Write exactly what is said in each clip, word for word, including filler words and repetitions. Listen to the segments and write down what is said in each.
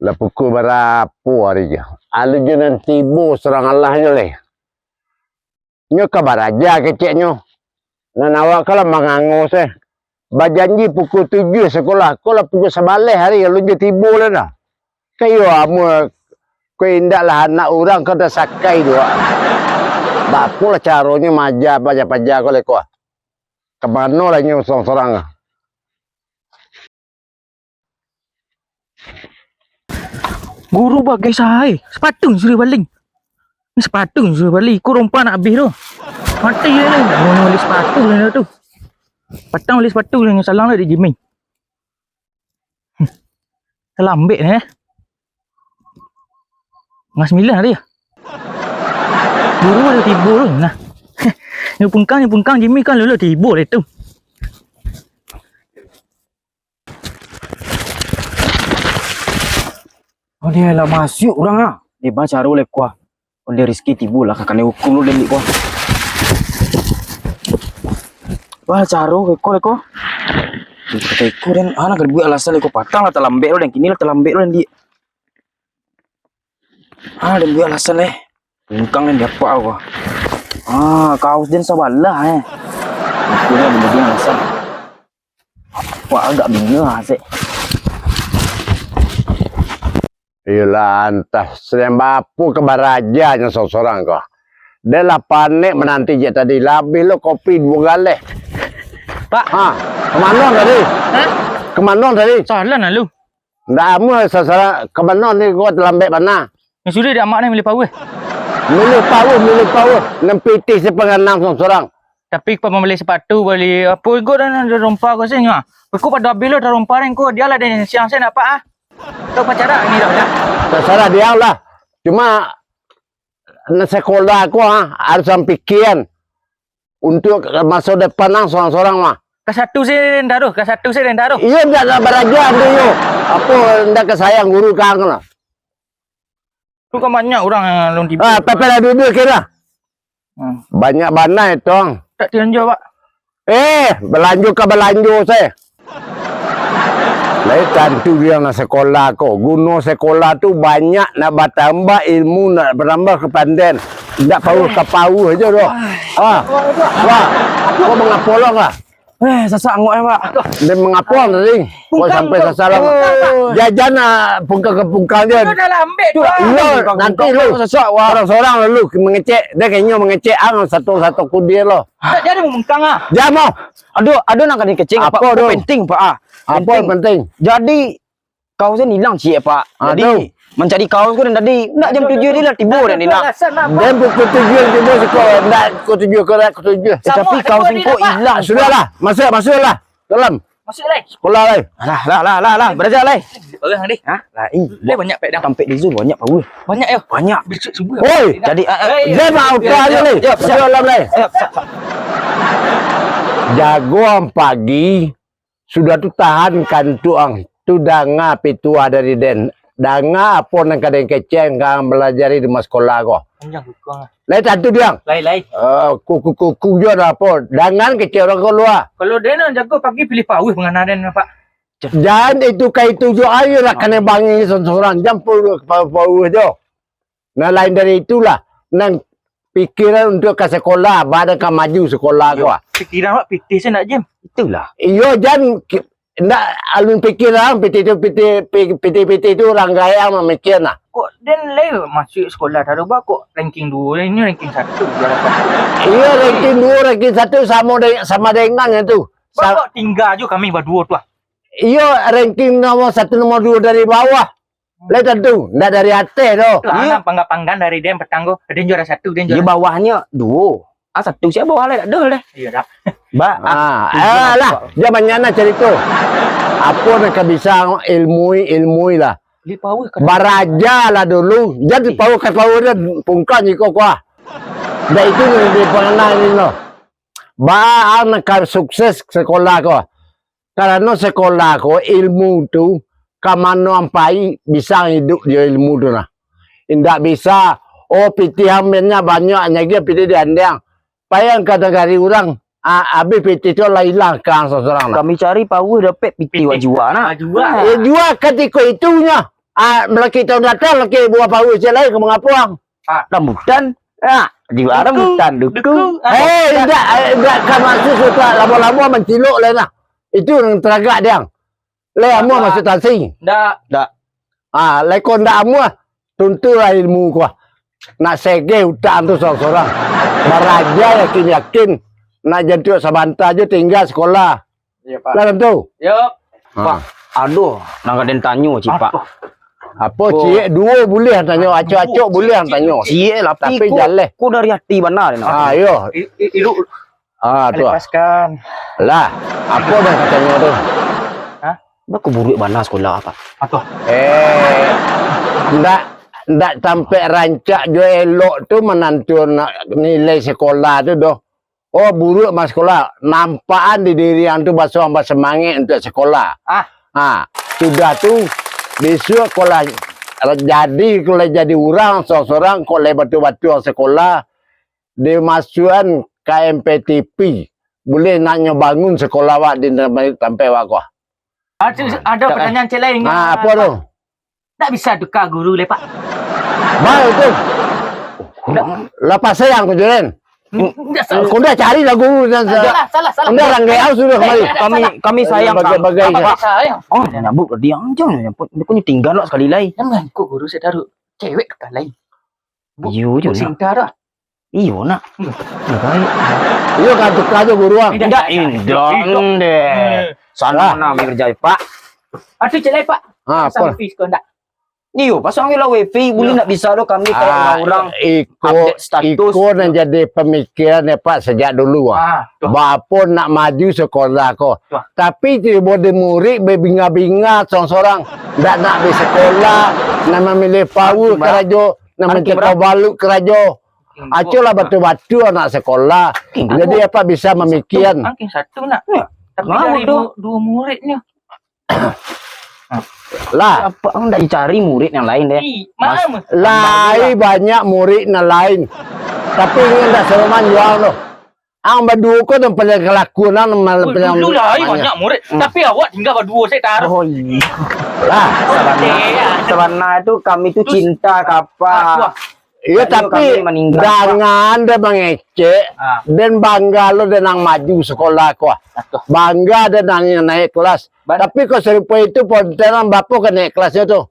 Lah pukul barapo ari ko? Alun juo nan tibo surang alah nyo lai. Nyo ka baraja keceknyo. Nan awak ko lah mangango se. Bajanji pukul tujuah sakolah, ko lah pukul sabaleh ari alun juo tibo lai dah. Kayo amuah ko indak lah anak urang ko tasakai tu, ah. Baapo lah caronyo maaja paja-paja ko lai ko, ah? Ka mano lah inyo sorang-sorang, ah? Guru bagai sae, sapatu suruah bali. Ni sapatu suruah bali, iko rompa nak abih tu. Mati ye lai, nak bali sapatu lah tu. Patang bali sapatu lah, salang lah di Jimmy. Hmm. Talambek ni, eh. Tangah sambilan tadi. Guru lah tibo tu, nah. Ni pungkang, ni pungkang, Jimmy kan lulus tibo deh tu. Oh, dia lah masuk urang ah. Dia bacaro leko ah. Ondeh Rizki tibo lah, ka kanai hukum lo den ko. Wah, caro ko, leko. Kata iko den, ah, nak buek alasan leko, patang lah talambek lo den, kini lah talambek lo den di. Ah, den buek alasan eh. Bungkang den diapak ko. Ah, kaus den sabalah eh. Iko lah den buek alasan. Wah, agak bingung ah, sek. Iyolah, antah sadang baapo ka barajanyo sorang-sorang ko. Den lah panek mananti jak tadi, lah abih lo kopi duo galeh. Pak. Ha, ka mano tadi? Hah? Ka mano tadi? Salah nah lu. Ndak amuah sasara, ka mano ni ko talambek bana. Nan sudah di amak ni milih pauh. Milih pauh, milih pauh. Nan pitih si panganang sorang-sorang. Tapi ko mambali sapatu, bali apo juo dah, dah rompa ko sih, nyo. Ko pado abih lo dah rompa ni ko, dialah den siang se nak, Pak, ah. Kau pacaran ni dah, dah. Tasarah dialah. Cuma, nak sakolah ko, ah, harus pikian. Untuk maso depan ang sorang-sorang mah. Ka satu se den taruh, ka satu se den taruh. Iyo, ndak nak baraja tu yo. Apo ndak ka sayang guru ka ang lah. Tu kan banyak urang nan alun tibo. Ah, tapi lah duduak kira. Hmm. Banyak bana itu, ang. Tak dilanjua, Pak. Eh, balanjo ka balanjo se. Lai tantu dia nak sakolah ko. Guno sakolah tu banyak nak batambah ilmu, nak batambah kapandaian. Ndak pauh ka pauh aja doh. Ah. Wah, ko mangapo lo kah? Eh, sasak angok eh, Pak. Den mangapo tadi? Ko sampai sasak lah. Jajan ah, pungkang ka pungkang je. Iyo, nanti lu. Sasak, wah. Sorang-sorang lalu mangecek. Den kanyo mangecek ang satu-satu kudir lo. Dak jadi mangkang ah. Jamo. Aduh, aduh nan kami kecek, Pak. Apo tu? Penting, Pak, ah. Apo penting? Jadi, kaus den ilang ciek, Pak. Jadi, mancari kaus ko den tadi, ndak jam tujuah tadi lah tibo den di nak. Den pukul tujuah tibo siko, ndak pukul tujuah ko, ndak pukul tujuah. Eh, tapi kaus ko ilang. Sudahlah, masuak, masuaklah. Dalam. Masuak lai. Sakolah lai. Alah, lah, lah, lah, lah. Baraja lai. Urang deh. Hah? Lai. Lai banyak pek dang. Tampek di zoo banyak pauh. Banyak yo. Banyak. Besok subuh. Oi. Jadi, ah, ah. Jan mau ka aja lai. Yo, siap. Masuak dalam lai. Yo, siap, siap. Jago ang pagi, sudah tu tahan kantuak ang. Tu danga pituah dari den. Danga apo nan ka den kecek, ka ang balajari di rumah sakolah ko. Panjang kukuang ah. Lai tantu diang. Lai, lai. Eh, kuku-kuku jo dah apo. Dangan kecek urang kalua. Kalau den nan jago pagi pilih pauh pangana den, Pak. Jan itu ka itu jo ayo lah kanai bangi sorang-sorang. Jan pauh, pauh, pauh jo. Nah, lain dari itulah, nan pikiran untuk ka sakolah, badan ka maju sakolah ko. Pikiran awak pitih se ndak, Jim? Itulah. Iyo, jan ki-, ndak alun pikiran, pitih tu, pitih, pi-, pitih-pitih tu urang gaya mamikir nah. Kok den lai masuak sakolah taruh ba kok ranking duo, inyo ranking satu, juara satu. Iyo, ranking duo, ranking satu samo de-, sama dengan itu. Ba kok tingga jo kami baduo tu ah. Iyo, ranking nomor satu, nomor duo dari bawah. Lai tantu, ndak dari ateh doh. Lah, iyo. Nan panggang-panggang dari den patang ko, den juara satu, den juara satu. Iyo, bawahnyo duo. Ah, satu sia bawah lai, dak ado lai. Iyo, dak. Ba, ah, ah, alah, jan banyak nah carito. Apo nan ka bisa ilmui, ilmui lah. Baraja lah dulu, jan pauh ka pauh den pungkang iko ko ah. Dak itu nan dipanganai ni lo. Ba, ang nan ka sukses sakolah ko. Karano sakolah ko, ilmu tu, ka mano ang pai, bisa ang iduik jo ilmu tu nah. Indak bisa, oh, pitih ang banyak, banyak, nyo agiah pitih di andang. Pai ang ka nagari urang, a-, abih pitih tu lah ilang ka ang sorang-sorang nah. Kami cari pauh dapek pitih wak jua nah. Wak jua. Eh, jua katiko itunyo. Ah, malakik tahun datang, laki buah paruik ciek lai, ka mangapuang. Ah. Rambutan. Ah, di mana rambutan, duku? Duku. Ah. Eh, indak, eh, indak ka maksud sudah lamo-lamo mancilok lai nah. Itu nan taragak diang. Lai amuah masuak tansi. Ndak. Ndak. Ah, lai ko ndak amuah, tuntulah ilmu ko. Nak segeh utak tu sorang-sorang. Baraja yakin-yakin, nak jantuak sabanta jo tingga sekolah. Iyo, Pak. Lah tantu. Yo. Ha. Pak, aduh, nan ka den tanyo, Cik, Pak. Apo? Apo, Cik? Duo buliah tanyo, acok-acok buliah tanyo. Cik lah, tapi ko, jaleh. Ko dari ati bana, den. Ah, yo. I-, i-, ilu-, Ah, tu ah. Lepaskan. Lah, apo dah katonyo tu? Hah? Baa kok buruak bana sekolah, Pak? Apo? Eh, ndak, ndak tampek rancak jo elok tu manantu nak nilai sekolah tu doh. Oh, buruak mah sekolah. Nampakan di diri ang tu baso ang basamangek untuak sekolah. Ah. Ha, sudah tu, bisuak kok lah jadi, kok lah jadi urang sorang-sorang, kok lah batua-batua sekolah, dimasuakan ka M P T P, buliah nak nyo bangun sekolah awak di tampek awak ko. Ah, tu, ado pertanyaan ciek lain. Ah, apo tu? Ndak bisa tuka guru lai, Pak? Baik tu. Lah pasai ang ko, Joren. Ndak sa-, Kau dah cari lah guru dan sa-, Salah, salah, salah. Kau dah ranggai au sudah kemari. Kami, kami sayang Bagai-bagai sama. Bagai-bagai. Bapak, Pak. Sayang. Oh, nyambut dia aja, nyambut. Dia punya tinggal nak sekali lai. Jangan kok guru saya taruh cewek ke lain. Bu-, Iyo je, Bu nak. Sinta dah. Iyo, nak. Hmm. Nak tarik. Iyo, kan tuka je guru, ah. Indak, Indak, indak, indak, indak. Indak. Sana Ah. nak ambil kerja, Pak. Aduh, ciek lai, Pak. Ah, Pasang apa? Wifi ko ndak? Iyo, pasang lah wifi, buliah Yo. ndak bisa doh kami kayak Ah, orang-orang iko, update status. Iko nan jadi pemikiran ya, Pak, sejak dulu, ah. Ah, tu. Baapo nak maju sekolah ko. Tu. Tapi tibo di murid bebinga-binga sorang-sorang. Ndak nak besekolah, nak mamilih power Makin ba-, karajo, nak makin mancakau barapo? Balut karajo. Makin Aco lah barapo? Batua-batua anak sekolah. Makin Jadi barapo? Apa bisa mamikian? Makin satu, nak. Ya. Tapi Mau dari tu. Dua, dua muridnya. Lah. Apa ang ndak dicari murid yang lain deh? Ih, Mas, mana? Lai banyak murid nan lain. Tapi inyo ndak saroman juo tu. Ang baduo ko nan paling kalakuan, nan mal-, Ui, paling dulu lah, ai, banyak. Banyak murid. Hmm. Tapi awak tinggal baduo sajo taruh. Oh, iya. Lah, Oke, sabana-, ya. Sabana tu kami tu Terus, cinta ka apa. Wah. Iyo, Tadi tapi kami maninggal, Pak. Jangan deh mangecek, Ah. den bangga lo dek nan maju sekolah ko. Aduh. Bangga dek nan naik kelas. Ban- Tapi kok sarupo itu pontenan bapo ka naik kelasnyo tu?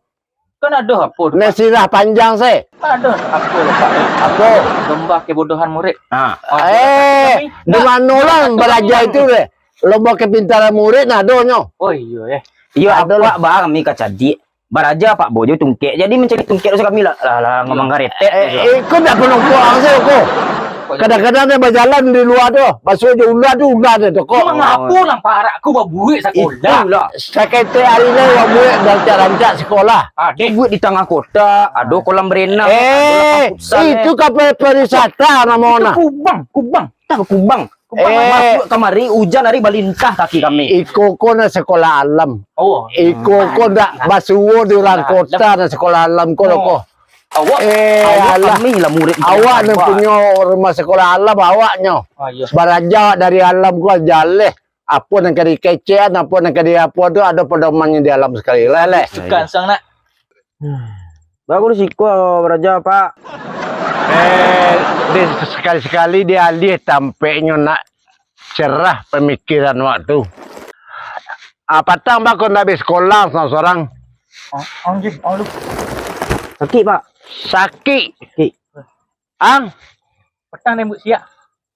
Kan ado apo tu, Nek Pak? Sirah panjang se. Ado apo tu, Pak? Apo? Lomba kebodohan murid. Ha. Oh, Eh, kami di nak, mano nak lah satu baraja kami itu deh? Lomba kepintaran murid nah adonyo. Oh iyo eh. Iyo, Ado apak lah. Ba kami ka cadiak. Baraja apak bo jo tungkek. Jadi mancari tungkek tu kami lah, lah, lah, Iyo. Ngomong karetek Eh, tu. Eh, iko ndak pernah pulang se ko. Kadang-kadang dia bajalan di luar tu, masuk je ular tu, ular dia tu kok. Cuma ngapo lah parak ku babuik sekolah? Itulah. Saketek hari ni babuik rancak-rancak sekolah. Ah, dek. Buat di tangah kota, ado kolam berenang, ado Eh, lapang futsal, itu eh. Kapal pariwisata namo Itu nah. Kubang, kubang. Tah kubang. Kubang Eh. Masuk kamari, ujan hari balintah kaki kami. Iko ko nak sekolah alam. Oh. Iko ko ndak basuo di urang Nah, kota nak sekolah alam ko Oh. ko. Awak, Eh, awak alah. Kami lah murid Awak ni punyo rumah sekolah alam awaknyo. Ah, iya. Baraja dari alam ko jaleh. Apo nan ka dikecekan, apo nan ka di apo tu ado pedomannyo di alam sekali. Leleh. Suka sang nak. Bagus siko baraja, Pak. Eh, di sekali-sekali di alih tampeknyo nak cerah pemikiran awak tu. Ah, patang bako ndak habis sekolah sorang-sorang. Oh, anjing, oh lu. Sakik, Pak. Sakik. Sakik. Ang? Patang den buek siak.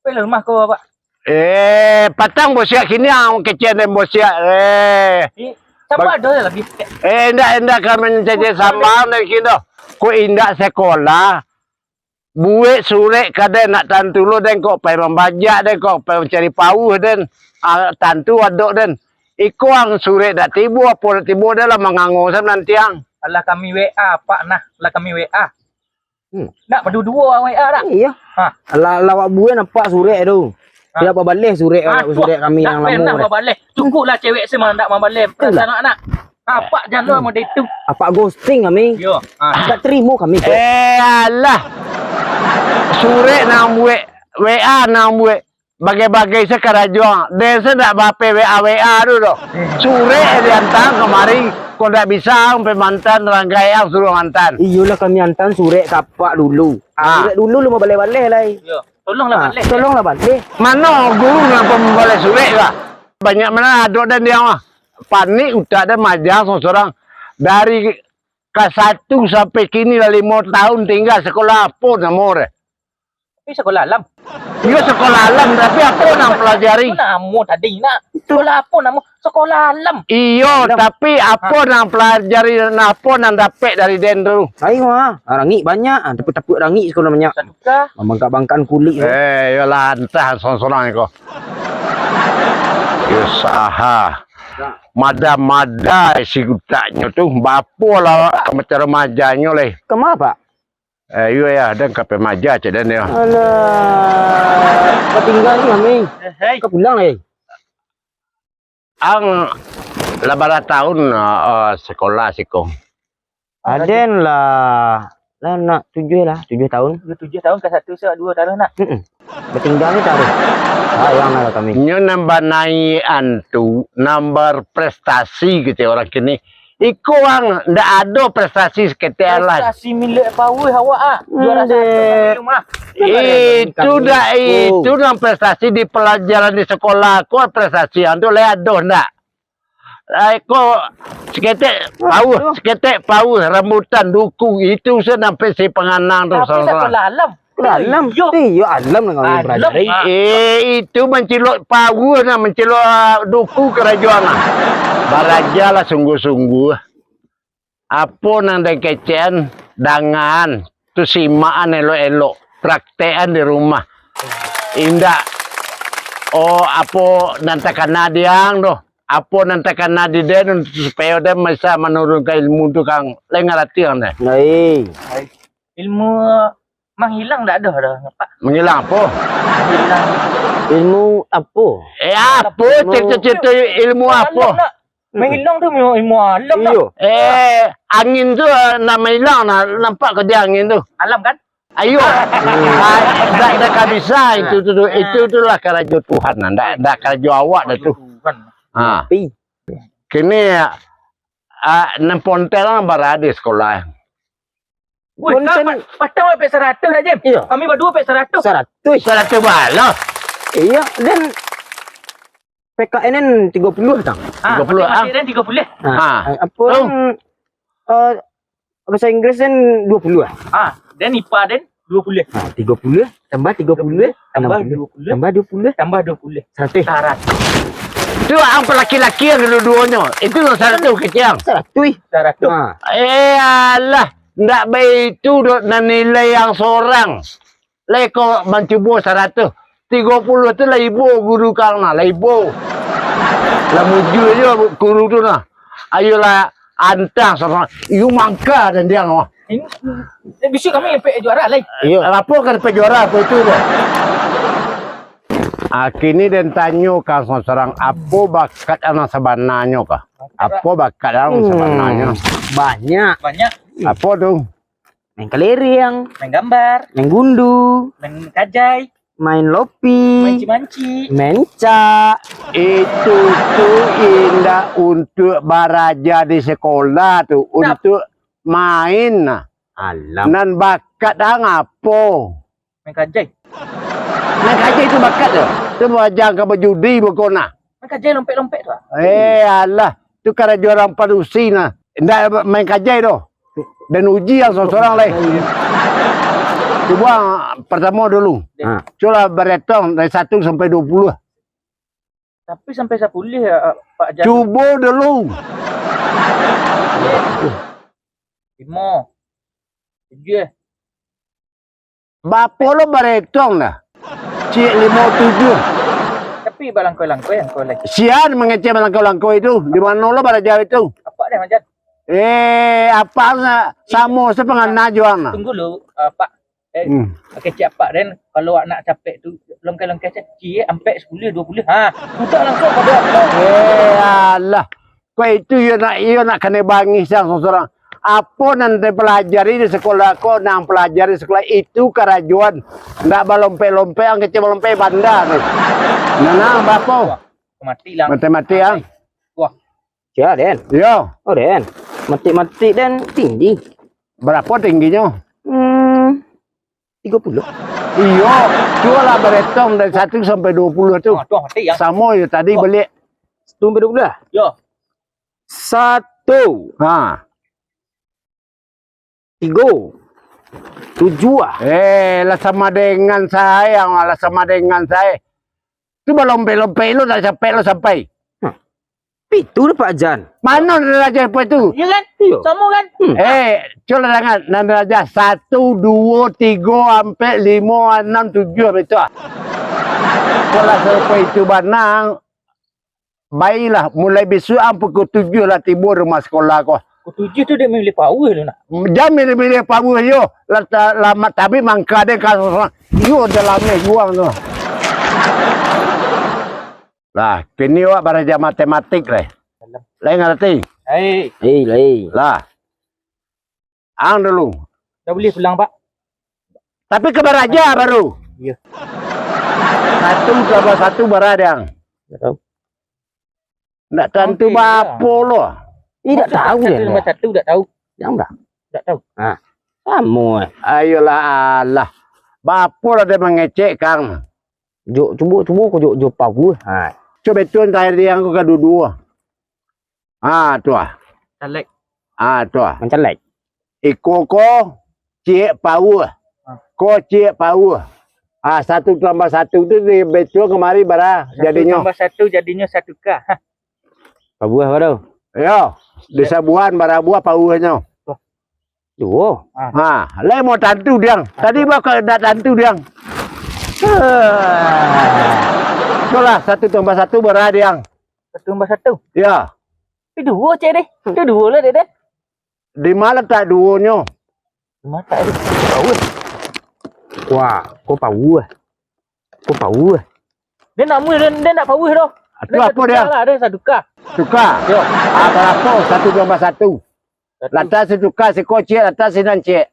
Pai lah rumah ko, Pak. Eh, patang buek siak kini ang kecek den buek siak. Eh. Eh, samba Bag- ado lah bih. Eh, indak, indak ka mancari samba den kini doh. Ko indak sekolah. Buek surek ka den nak tantu lo den kok pai mambajak den kok pai mancari pauh den. Ah, tantu adok den. Iko ang surek dak tibo, apo dak tibo, dah lah mangango sa mananti ang. Alah kami W A, Pak, nah. Alah kami W A. Hmm. Nak baduo-duo ang W A dak? Iyo. Ha. Lah, lah awak buek nampak surek tu. Ha. Tidak babaleh surek, Ha, awak surek kami dak nan pernah lamo tu. Babaleh. Cukuplah cewek se mah dak mabaleh. Itulah. Perasaan anak. Apak jalo model tu. Apak ghosting kami. Yo. Ha. Dak terimo kami tu. Eh, alah. Surek nan buek, W A nan buek. Bagai-bagai se karajo ang. Den se ndak ba-P W A W A tu doh. Surek diantaan kamari. Kok ndak bisa ang pai mantan, ranggai ang suruah mantan. Iyolah, kami antaan surek ka apak dulu. Ah. Surek dulu lu mabaleh-baleh lai. Yo, tolonglah baleh. Tolonglah baleh. Mano guru nan mambaleh surek lah? Banyak mano ado den diang mah. Panik utak den maaja sorang-sorang. Dari ka satu sampai kini lah limo tahun tingga, sekolah apo namo deh? Tapi sekolah alam. Iyo, sekolah alam, tapi apo nan pelajari? Apo namo tadi, nak? Sekolah apo namo? Sekolah alam. Iyo, alam. Tapi apo nan pelajari, apo nan dapek dari den tu? Ayo, ah, rangik banyak, ah, tapuak-tapuak rangik sekolah banyak. Saduka. Mambangkak-bangkakan kulik tu. Eh, iyolah, antah sorang-sorang ko. Yo, saha. Mada-mada si utaknyo tu, bapo lah macam remajanyo leh. Kama, Pak? Eh, iyo, ya, den ka pai maaja, cek den, yo. Alah, batingga ni kami. Eh, hei. Ka pulang lai. Ang lah bara tahun, eh, sekolah siko? Aden lah, lah nak tujuah lah, tujuah tahun. Tujuah tahun ka satu, sa duo tahun nak. Mm-mm. Batingga ni taruih. Sayang lah kami. Nyo nan banaiak an tu, nan berprestasi kecek urang kini. Iko ang ndak ado prestasi saketek an lai. Prestasi milek pauih awak ah. Juara satu kami rumah. Itu dak, itu nan prestasi di pelajaran di sekolah ko, prestasi ang tu lai ado ndak? Ai ko, saketek pauih, saketek pauih, rambutan, duku, itu se nan prestasi panganang tu. Tapi sekolah alam. Dalam. Iyo. Iyo, alam nan kami pelajari. Eh, itu mancilok pauih nah, mancilok, ah, duku karajo nah. Barajalah sungguah-sungguah. Apo nan den kecek an, dangaan, tu simakan elok-elok, praktekan di rumah. Indak, oh, apo nan takana di ang doh, apo nan takana di den, supayo den bisa manurunkan ilmu tu, kang. Lai ngarati ang deh? Lai. Ilmu manghilang dak ado doh, Pak. Manghilang apo? Manghilang. Ilmu apo? Eh, apo? Ilmu. Cerito-cerito ilmu apo? Alam nak. Manghilang tu ilmu, ilmu alam nak. Iyo. Eh, angin tu, eh, nak manghilang nah, nampak ka di angin tu. Alam kan? Ayo. Ah, dak, dak ka bisa itu tu, tu. Ah. Itu tu lah karajo Tuhan nah, dak, dak karajo awak dah tu. Tuhan. Ha. Tapi kini, ah, nan pontel lah bara di sekolah. Wih, konten. Kapan? Patang dapek saratuih dah, Jim. Iyo. Kami baduo dapek saratuih. Saratuih. Saratuih bala. Iyo, den P K N den tigo puluah, tang. Ah, tigo puluah, matik-matik ah. Den tigo puluah. Ah. Ah. Eh, apo, oh, den, eh, bahasa Inggris den duo puluah. Ah, den I P A den duo puluah. Ah, tigo puluah tambah tigo puluah, tambah anam puluah, duo puluah. Tambah duo puluah. Tambah duo puluah. Saratuih. Saratuih. Tu ang palaki-laki ang duo-duonyo. Itu nan saratuih kecek ang. Saratuih. Saratuih. Ah. Eh, alah. Ndak baitu doh nan nilai ang sorang. Lai ko mancubo saratuih. Tigo puluah tu lah ibo guru kang nah, lah ibo. Lah mujua juo guru tu nah. Ayolah, antang sorang. Iyo mangka den diang mah. Ini, eh, bisuak kami dapek juara lai. Iyo. Apo ka dapek juara apo itu doh? Ah, kini den tanyo kang sorang, apo bakat ang nan sabananyo kah? Apo bakat ang nan sabananyo? Hmm, banyak. Banyak. Apo tu? Main kelereng. Main gambar. Main gundu. Main kajai. Main lopi. Manci-manci. Main cak. Itu tu indak untuak baraja di sekolah tu, untuak main nah. Alam. Nan bakat ang apo? Main kajai. Main kajai tu bakat tu. Tu baraja ka bajudi beko nah. Main kajai lompek-lompek tu, ah. Eh, alah. Tu karajo urang padusi nah. Indak main kajai doh. Den uji ang sorang-sorang lai. Cubo ang partamo dulu. Ha. Cubolah baretong dari satu sampai duo puluah. Tapi sampai sapuluah, eh, Pak Jan. Cubo dulu. Limo. Tujuah. Bapo lo baretong dah? Ciek limo tujuah. Tapi balangkoi-langkoi, langkoi lai. Sia mangecek balangkoi-langkoi itu. Di mano lo baraja itu? Apak deh, Jan. Eh, apak ang samo sapangana jo ang nah. Tunggu lu, eh, Pak. Eh, hmm. Kecek apak den, kalau awak nak capek tu, longkai-longkai se, ciek, ampek, sapuluah, duo puluah. Ha, sudah langsung pado apak. Eh, alah. Kok itu iyo nak, iyo nak kanai bangih siang sorang-sorang. Apo nan dipelajari di sekolah ko, nan pelajari di sekolah itu karajoan. Ndak balompek-lompek, ang kecek balompek banda tu. Nah, nah, bapo? Mati lah. Mati-mati, ah. Wah. Ya, Den. Yo. Oh, Den. Mati-mati, Den, tinggi. Berapa tingginya? Hmm, tiga puluh. Iyo, cuba lah beretong dari satu sampai dua puluh tu. Ah, tu mati, ya. Samo yo tadi balik. Satu sampai dua puluh lah? Yo. Satu. Ha. Tigo. Tujuah. Eh, lah sama dengan sae, lah sama dengan sae. Tu balompek-lompek lo, tak sampai lo sampai. Hah. Pitu lah, Pak Jan. Mano nan raja apa tu? Iya kan? Iya. Sama kan? Hmm. Eh, cuba lah dangan. Nan raja satu, duo, tigo, ampek, limo, anam, tujuah, betul ah. Kalau sampai itu banang, baiklah, mulai besok ang pukul tujuah lah tibo rumah sekolah ko. Pukul tujuah tu dia milih power tu nak. Jan milih-milih power yo. Lah ta-, lamat tabik mangka dek ka sorang. Yo dalam ni guang tu. Lah, kini awak baraja matematik lai. Lai ngarati? Hei. Hei, lai. Lah. Ang dulu. Dah boleh pulang, Pak. Tapi ka baraja baru. Iya. Satu tambah satu bara, Diang? Ndak tahu. Ndak tantu. Oke, bapo lo. Ih, ndak tahu dia. Satu tambah satu ndak tahu. Yang dah. Ndak tahu. Ha. Samo, eh. Ayolah, alah. Bapo lah dia mangecek, Kang. Jo, cubo, cubo ko jo, jo power. Ha. Cubo tu tadi ang ko kaduo-duo. Ah, tu ah. Caleg. Ah, tu ah. Mancalek. Iko ko ciek power. Ah. Ko ciek power. Ah, satu tambah satu tu di betul kamari bara jadinyo. Satu tambah satu jadinyo satu K. Hah. Pabuah baru. Yo, di sabuan bara buah power-nyo. Wah. Duo. Ah. Ha, lai mau tantu, Diang. Tadi baka ndak tantu, Diang. Itulah, satu tambah satu bara, Diang. Satu tambah satu? Ya. Itu duo, cek deh. Itu duo lah, deh, deh. Di mana tak duonyo? Di mana tak ada? Power. Wah, ko power. Ko power. Dia nak mui, dia, dia nak power doh. Tu apo dia? Lah, dia satu K. Satu K? Yo. Ah, barapo? Satu tambah satu. Satu. Latak satu K, siko ciek, latak sinan ciek.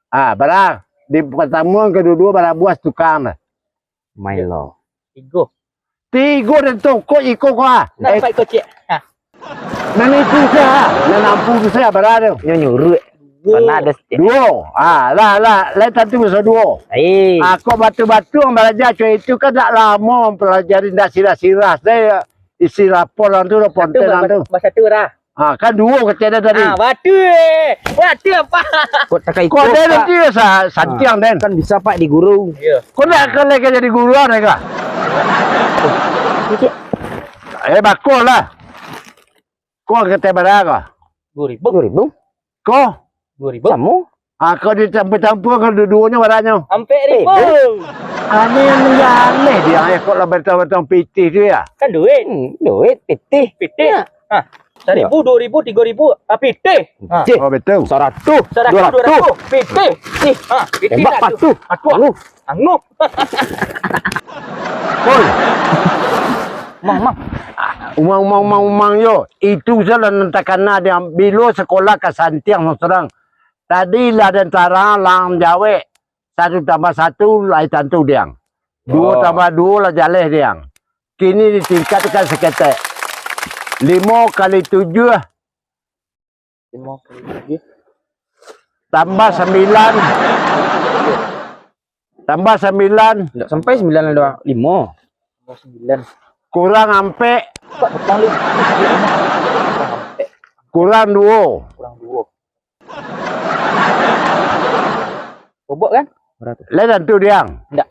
Ah, bara? Di pertamo, kaduo-duo, bara buah satu K lah. Main lo. Tigo. Tigo dan tokok iko ko ah. Nak eh, dapat iko ciek. Ha. Nan itu saja, nan ampun saja, bara tu. Nyo nyuruh. Duo. Pernah ada sikit. Duo. Ah, lah, lah, lai tantu masa duo. Eh. Ah, kok batu-batu yang baraja cuma itu kan tak lama mempelajari, ndak sirah-sirah saja isi rapor tu, lah ponten tu. Satu, bah-, bah-, bah-, satu lah. Ah, kan duo kecek dia tadi. Ah, batul. Batul, Pak. Kok takai kok ikut, dia Pak? Nanti sa-, santiang, ah, den. Kan bisa, Pak, di guru. Iya. Kok nak kau lagi jadi guru, ah, mereka? Cik. Eh, bagus lah. Kau kata bara kau? Dua ribu. Dua ribu? Kau? Dua ribu. Samo? Ah, kau dicampur-campur, kau dua-duanya baranyo. Ampek ribu. Eh, eh. Aneh, aneh, aneh dia, eh, kok lah batang-batang pitih tu ya? Kan duit. Hmm, duit, pitih. Pitih. Ya. Ha, saribu, dua ribu, tiga ribu, ah, pitih. Ha. Cik. Oh, betul. Saratus, saratus, dua ratus. Dua ratus, pitih. Pitih. Ha, pitih. Tembak satu. Patuh. Anu. Anguh. Oi. Mang, mang. Ah, umang, umang, umang, umang yo. Itu salah nan takana dia. Bilo sekolah ka santiang surang. Tadi lah den tarang lang jawek. Satu tambah satu lai tantu diang. Duo tambah duo lah jaleh diang. Kini ditingkatkan saketek. Limo kali tujuah. Limo kali tujuh. Tambah sambilan. Tambah sambilan. Ndak sampai sambilan lah, limo. Tambah sambilan. Kurang ampek. Kurang ampek. Kurang duo. Kurang duo. Sobok kan? Lai tantu diang? Ndak.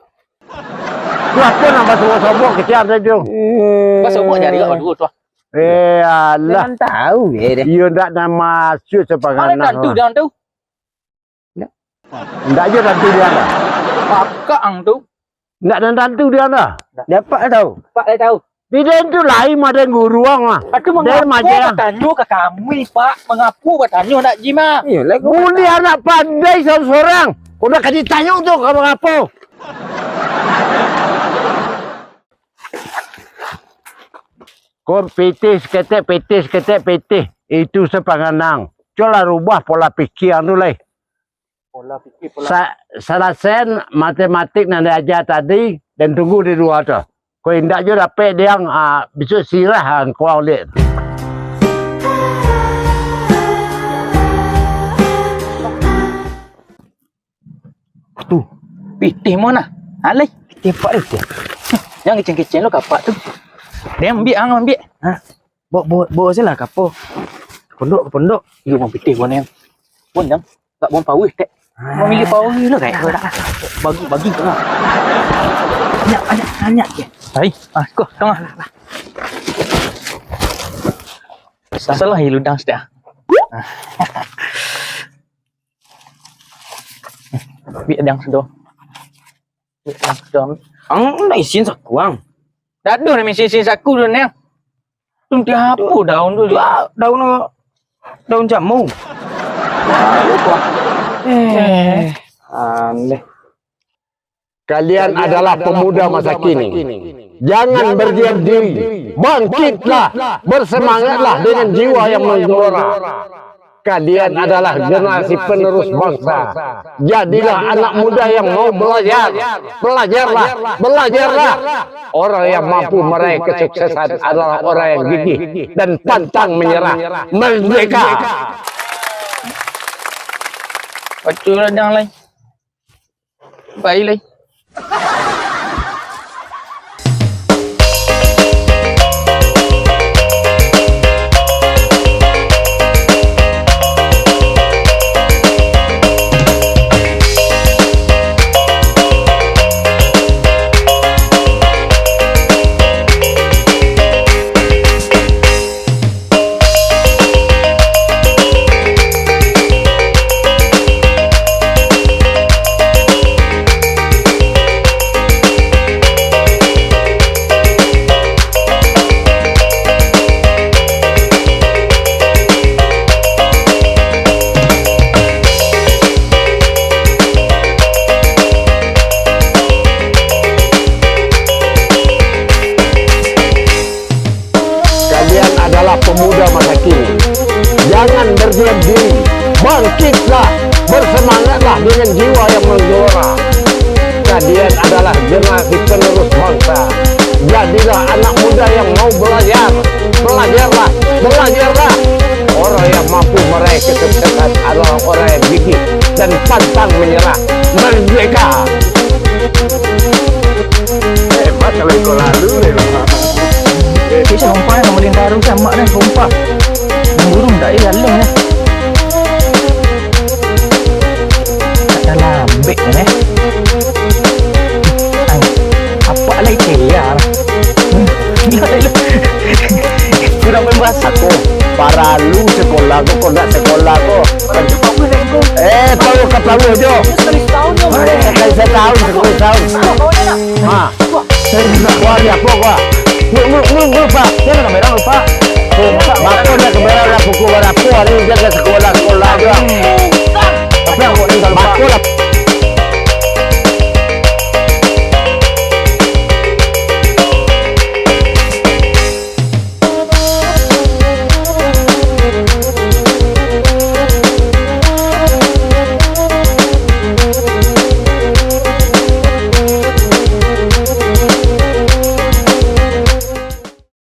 Tu apo nan basobok-sobok kecek tadi tu? Basobok jari awak duo tu ah. Eh, alah. Jangan tahu, eh, deh. Iyo ndak nan maksud sapanganang. Tantu diang tu. Ndak. Ndak jo tantu diang dah. Pakak ang tu. Ndak nan tantu diang dah. Dapat tahu. Pak lai tahu. Di den tu lain maden guruang ah. Atu mangapo batanyo ka kami, Pak? Mangapo batanyo nak Jim ah? Iyo, lai ko. Buliah anak pandai sorang-sorang. Kau nak ka ditanyo tu ka mangapo? Ko pitih saketek, pitih saketek, pitih. Itu sapanganang. Cubolah rubah pola pikia tu lai. Pola pikir, pola Sa-, salasaian matematik nan diaja tadi, den tunggu di lua tu. Kok indak juo dapek diang, ah, bisuak sirah angkau liak. Tu, pitih mo nah. Alai. Pitih apak tu. Jan keceng-keceng lo ka apak tu. Dia ambiak, ang ambiak. Ha? Bawa, bawa, bawa sajolah ka apo? Ka pondok, ka pondok. Iyo, bang pitih, bang, yang. Bang, yang. Kak bang pawih, tek. Ah. Bang milih pawih lah, kayak. Bagi, bagi, tengah. Banyak, banyak, banyak, ya. Hai, ah, kau, tengah. Salah, ya, ludang setia. Biar yang sedo. Biar yang sedo. Ang, nak isin saku, ang. Dak ado nak isin-isin saku tu, Neng. Tu tiapo daun tu? Ya, daun, daun jamu. Eh. Aneh. Kalian adalah pemuda masa kini. Jangan berdiam diri. Bangkitlah, bersemangatlah dengan jiwa yang menggelora. Kalian adalah generasi penerus bangsa. Jadilah anak muda yang mau belajar. Belajarlah, belajarlah. Orang yang mampu meraih kesuksesan adalah orang yang gigih dan pantang menyerah. Merdeka! Batua lah, Dang, lai. Pai lai. Kalian adalah pemuda masa kini. Jangan berdiam diri. Bangkitlah, bersemangatlah dengan jiwa yang menggelora. Kalian adalah generasi penerus bangsa. Jadilah anak muda yang mau belajar. Belajarlah, belajarlah. Orang yang mampu meraih kesuksesan adalah orang yang gigih dan pantang menyerah. Merdeka! Hebat kalau ikut lalu ni. Cik, sumpah, nak malin taruh sama dah, sumpah. Yang burung tak, eh, jaleh dah. Tak ada lambek ni, eh. Ai, apak lai kaya lah. Gila, gila. Kurang membahas. Aku paralu sekolah ko, kok ndak sekolah ko. Eh, tahu ka tahu jo. Sekali setahun jo. Eh, sekali setahun, sekali setahun. Ha. Wah, dia apa, wah? Lu, lu, lu, lu, Pak. Dia ada kamera, lu, Pak. Tuh, Pak, bapak ada kamera lah, pukul berapa hari dia ke sekolah, sekolah aja.